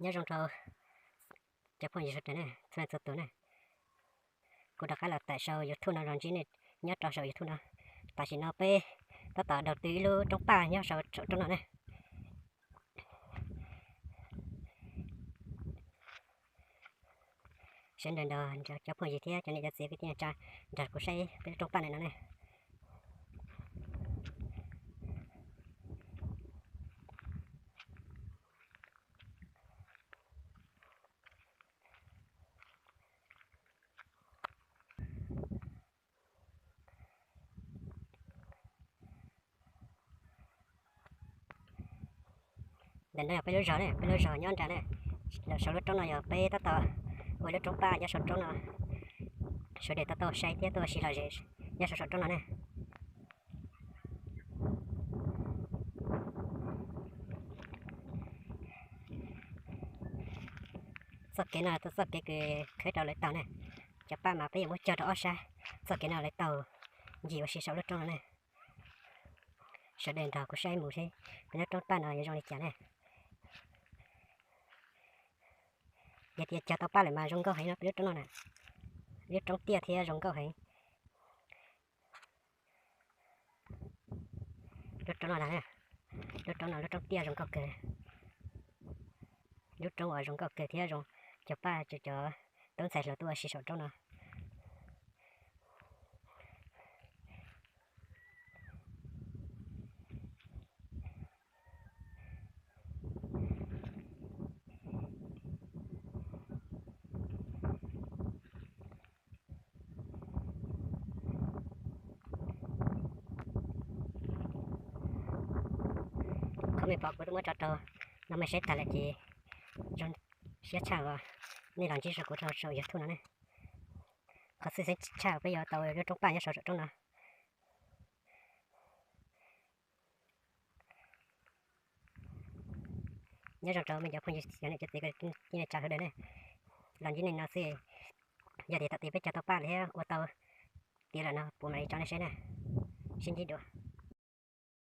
Nyob zoo rau cov phooj ywg sawv daws ne, txhua txhua tus ne. Kuv rov qab los tawm saum YouTube no los ntsib nej nyob rau saum YouTube no. Tam sim no peb tab tom daus tw ib lub roob paj nyob saum roob no ne. Sawv daws nrog cov phooj ywg thiab cov niam cov txiv kwv tij neej tsa nrog kuv saib peb lub roob paj ntawm no ne. Ntawm no yog peb lub zos ne, peb lub zos nyob nram ne. Saum lub roob no yog peb tab tom ua lub roob paj nyob saum roob no. Sawv daws tau tuaj saib thiab tuaj ua si lom zem nyob saum saum roob no ne. Txoj kev no txoj kev kws khawb rau lawv taug ne. Cov paj mas peb yuav muab cog rau ob sab. Txoj kev no lawv taug ncig ua si saum lub roob no ne. Sawv daws nrog kuv saib mus seb peb lub roob paj no yuav zoo li cas ne. Yog tias cog tau paj lawm mas zoo nkauj heev no peb lub roob no na. Lub roob tiaj thiab zoo nkauj heev. Lub roob no na, lub roob no lub roob tiaj zoo nkauj kawg. Lub roob uas zoo nkauj kawg thiab zoo cog paj cov tub ntxhais hluas tuaj ua si saum roob no. Qhov mej pom kuv twb muab tso rau no mej saib tag lawm ces zoo siab tshaj uas nej los ntsib kuv rau saum YouTube no ne. Qhov xwm txheej tshaj peb yuav tau lub roob paj nyob saum roob no. Nyob zoo rau mej cov phooj ywg cov niam cov txiv kwv tij neej tsa sawv daws ne. Los ntsib nej no xwb, yog tias thaum twg peb cog tau paj lawm thiab ua tau tiav lawm no kuv mam li tso nej saib na. Sib ntsib dua.